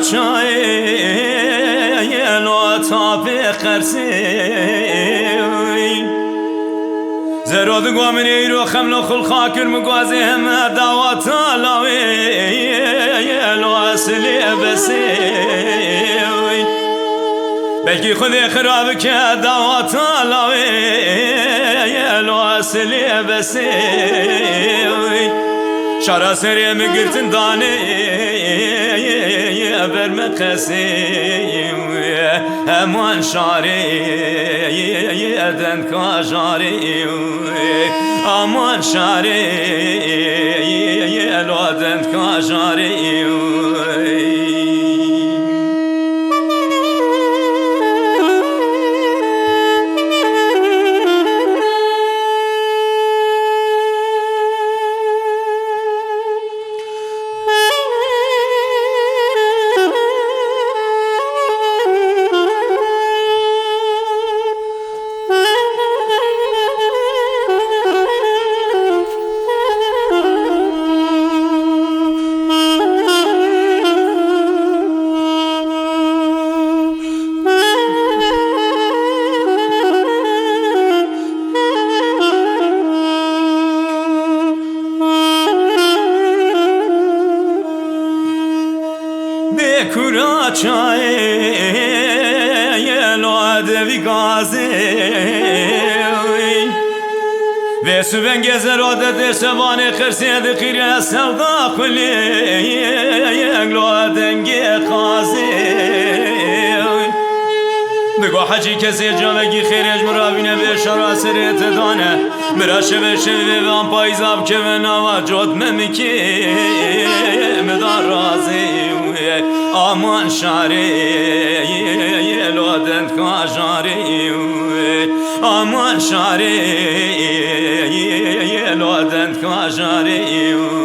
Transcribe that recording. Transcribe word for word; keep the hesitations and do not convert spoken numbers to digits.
Çayê lo tapê qersê. Zero digwa min ê îro xem lo xulxa kir, min gwazê heme dawata lawê lo esilê besê. Belkî Xwedê xira bike dawata lawê lo esilê besê. Şara serê min girtin danê ber me qesê. Heman şarê dendka jarê. Aman şarê lo dendka jarê. Bê kura çayê lo devî gazê. Vê suvengê zero de dêrse vanê qersê diqîre sewda xulê lo dengê qazê. Digo hecî kesê cavekî xêrê ji min ravîne vê şera serê te dane. Mira şevê şevê van payîza bikeve nava cot memikê. Min da razê wê aman şarê lo dendka jarê wê. Aman şarê lo dendka jarê wê.